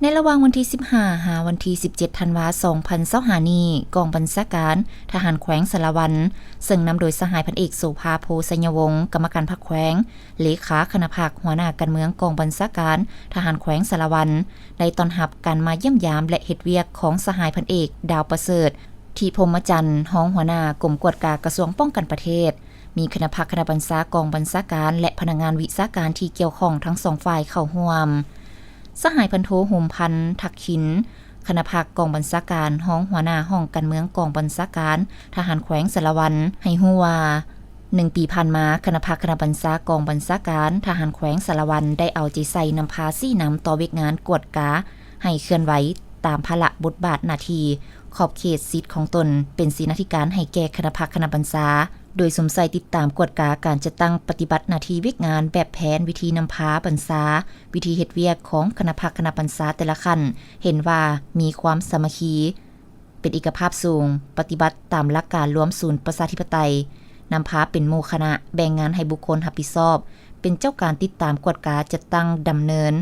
ໃນລະຫວ່າງວັນທີສິບຫ້າ ຫາວັນທີສິບເຈັດ ທັນວາ ສອງພັນຊາວຫ້ານີ້, ກອງບັນຊາການທະຫານແຂວງສາລະວັນ ເຊິ່ງນຳໂດຍສະຫາຍພັນເອກ ໂສພາ ໂພໄຊຍະວົງ ກຳມະການພັກແຂວງ, ເລຂາຄະນະພັກ, ຫົວໜ້າການເມືອງກອງບັນຊາການທະຫານແຂວງສາລະວັນ ໄດ້ຕ້ອນຮັບການມາຢ້ຽມຢາມ ແລະ ເຮັດວຽກຂອງສະຫາຍພັນເອກ ດາວປະເສີດ ທິພົມມະຈັນ ຮອງຫົວໜ້າກົມກວດກາກະຊວງປ້ອງກັນປະເທດ, ມີຄະນະພັກຄະນະບັນຊາກອງບັນຊາການ ແລະ ພະນັກງານວິຊາການທີ່ກ່ຽວຂ້ອງທັງສອງຝ່າຍເຂົ້າຮ່ວມ. ສະຫາຍພັນໂທ ໂຮມພັນ ທັກຄິນ ຄະນະພັກກອງບັນຊາການ, ຮອງຫົວໜ້າຫ້ອງການເມືອງກອງບັນຊາການທະຫານແຂວງສາລະວັນ ໃຫ້ຮູ້ວ່າ ໜຶ່ງປີຜ່ານມາ, ຄະນະພັກຄະນະບັນຊາກອງບັນຊາການທະຫານແຂວງສາລະວັນ ໄດ້ເອົາໃຈໃສ່ນຳພາຊີ້ນຳຕໍ່ວຽກງານກວດກາ ໃຫ້ເຄື່ອນໄຫວຕາມພາລະບົດບາດໜ້າທີ່, ຂອບເຂດສິດຂອງຕົນ ເປັນເສນາທິການໃຫ້ແກ່ຄະນະພັກຄະນະບັນຊາ, ໂດຍສຸມໃສ່ຕິດຕາມກວດກາການຈັດຕັ້ງປະຕິບັດໜ້າທີ່ວຽກງານແບບແຜນ, ວິທີນຳພາບັນຊາ, ວິທີເຮັດວຽກຂອງຄະນະພັກຄະນະບັນຊາແຕ່ລະຂັ້ນ ເຫັນວ່າມີຄວາມສາມັກຄີ ເປັນເອກະພາບສູງ, ປະຕິບັດຕາມຫຼັກການລວມສູນປະຊາທິປະໄຕ, ນຳພາເປັນໝູ່ຄະນະ, ແບ່ງງານໃຫ້ບຸກຄົນຮັບຜິດຊອບ, ເປັນເຈົ້າການຕິດຕາມກວດກາຈັດຕັ້ງດຳເນີນ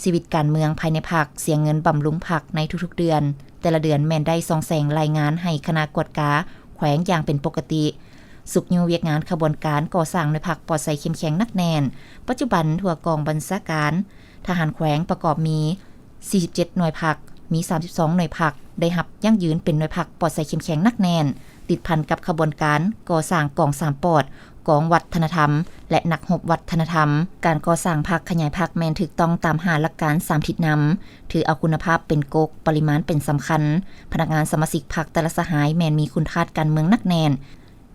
ຊີວິດການເມືອງພາຍໃນພັກ, ເສຍເງິນບຳລຸງພັກໃນທຸກໆເດືອນ, ແຕ່ລະເດືອນແມ່ນໄດ້ສ່ອງແສງລາຍງານໃຫ້ຄະນະກວດກາແຂວງຢ່າງເປັນປົກກະຕິ, ຊຸກຍູ້ວຽກງານຂະບວນການກໍ່ສ້າງໜ່ວຍພັກປອດໃສເຂັ້ມແຂງໜັກແໜ້ນ. ປັດຈຸບັນທົ່ວກອງບັນຊາການທະຫານແຂວງປະກອບມີ ສີ່ສິບເຈັດໜ່ວຍພັກ, ມີສາມສິບສອງໜ່ວຍພັກໄດ້ຮັບຢັ້ງຢືນເປັນໜ່ວຍພັກປອດໃສເຂັ້ມແຂງໜັກແໜ້ນ, ຕິດພັນກັບຂະບວນການກໍ່ສ້າງກອງສາມປອດ, ກອງວັດທະນະທຳ ແລະ ນັກຮົບວັດທະນະທຳ. ການກໍ່ສ້າງພັກ, ຂະຫຍາຍພັກແມ່ນຖືກຕ້ອງຕາມຫ້າຫຼັກການສາມທິດນຳ, ຖືເອົາຄຸນນະພາບເປັນກົກ, ປະລິມານເປັນສຳຄັນ, ພະນັກງານສະມາຊິກພັກແຕ່ລະສະຫາຍແມ່ນມີຄຸນທາດການເມືອງໜັກແໜ້ນ,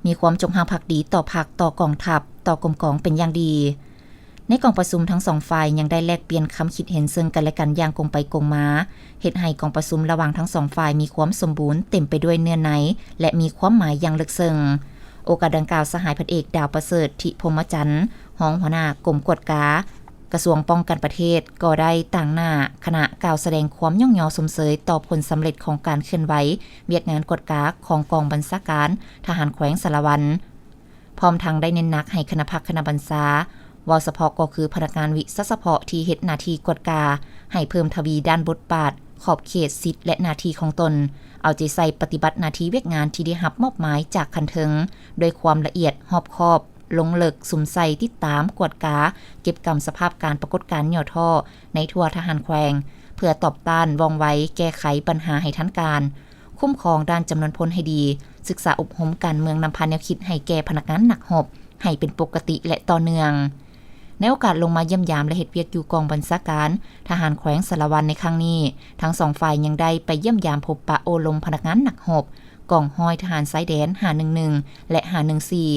ມີຄວາມຈົງຮັກພັກດີຕໍ່ພັກ, ຕໍ່ກອງທັບ, ຕໍ່ກົມກອງເປັນຢ່າງດີ. ໃນກອງປະຊຸມ, ທັງສອງຝ່າຍຍັງໄດ້ແລກປ່ຽນຄຳຄິດເຫັນເຊິ່ງກັນແລະກັນຢ່າງກົງໄປກົງມາ, ເຮັດໃຫ້ກອງປະຊຸມລະຫວ່າງທັງສອງຝ່າຍມີຄວາມສົມບູນ, ເຕັມໄປດ້ວຍເນື້ອໃນ ແລະ ມີຄວາມໝາຍຢ່າງເລິກເຊິ່ງ. ໂອກາດດັ່ງກ່າວ, ສະຫາຍພັນເອກ ດາວປະເສີດ ທິພົມມະຈັນ ຮອງຫົວໜ້າກົມກວດກາ ກະຊວງປ້ອງກັນປະເທດ ກໍໄດ້ຕາງໜ້າຄະນະກ່າວສະແດງຄວາມຍ້ອງຍໍຊົມເຊີຍຕໍ່ຜົນສຳເລັດຂອງການເຄື່ອນໄຫວວຽກງານກວດກາຂອງກອງບັນຊາການທະຫານແຂວງສາລະວັນ, ພ້ອມທັງໄດ້ເນັ້ນໜັກໃຫ້ຄະນະພັກຄະນະບັນຊາ, ເວົ້າສະເພາະກໍຄືພະນັກງານວິຊາສະເພາະທີ່ເຮັດໜ້າທີ່ກວດກາ, ໃຫ້ເພີ່ມທະວີດ້ານບົດບາດ, ຂອບເຂດ, ສິດ ແລະ ໜ້າທີ່ຂອງຕົນ, ເອົາໃຈໃສ່ປະຕິບັດໜ້າທີ່ວຽກງານທີ່ໄດ້ຮັບມອບໝາຍຈາກຂັ້ນເທິງ ດ້ວຍຄວາມລະອຽດຮອບຄອບ, ລົງເລິກສຸມໃສ່ຕິດຕາມ, ກວດກາ, ເກັບກຳສະພາບການປາກົດການຫຍໍ້ທໍ້ໃນທົ່ວທະຫານແຂວງ, ເພື່ອຕອບຕ້ານວ່ອງໄວ, ແກ້ໄຂບັນຫາໃຫ້ທັນການ, ຄຸ້ມຄອງດ້ານຈຳນວນພົນໃຫ້ດີ, ສຶກສາອົບຮົມການເມືອງນຳພາແນວຄິດໃຫ້ແກ່ພະນັກງານນັກຮົບໃຫ້ເປັນປົກກະຕິ ແລະ ຕໍ່ເນື່ອງ. ໃນໂອກາດລົງມາຢ້ຽມຢາມ ແລະ ເຮັດວຽກຢູ່ກອງບັນຊາການທະຫານແຂວງສາລະວັນໃນຄັ້ງນີ້, ທັງສອງຝ່າຍຍັງໄດ້ໄປຢ້ຽມຢາມພົບປະໂອ້ລົມພະນັກງານນັກຮົບ ກອງຮ້ອຍທະຫານຊາຍແດນ ຫ້າໜຶ່ງໜຶ່ງ ແລະ ຫ້າໜຶ່ງສີ່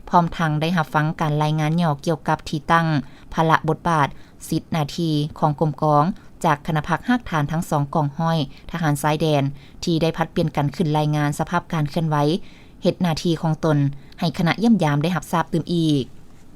ພ້ອມທັງໄດ້ຮັບຟັງການລາຍງານຫຍໍ້ກ່ຽວກັບທີ່ຕັ້ງ, ພາລະບົດບາດ, ສິດໜ້າທີ່ຂອງກົມກອງ ຈາກຄະນະພັກຮາກຖານທັງສອງກອງຮ້ອຍທະຫານຊາຍແດນ ທີ່ໄດ້ຜັດປ່ຽນກັນຂຶ້ນລາຍງານສະພາບການເຄື່ອນໄຫວເຮັດໜ້າທີ່ຂອງຕົນໃຫ້ຄະນະຢ້ຽມຢາມໄດ້ຮັບຊາບຕື່ມອີກ.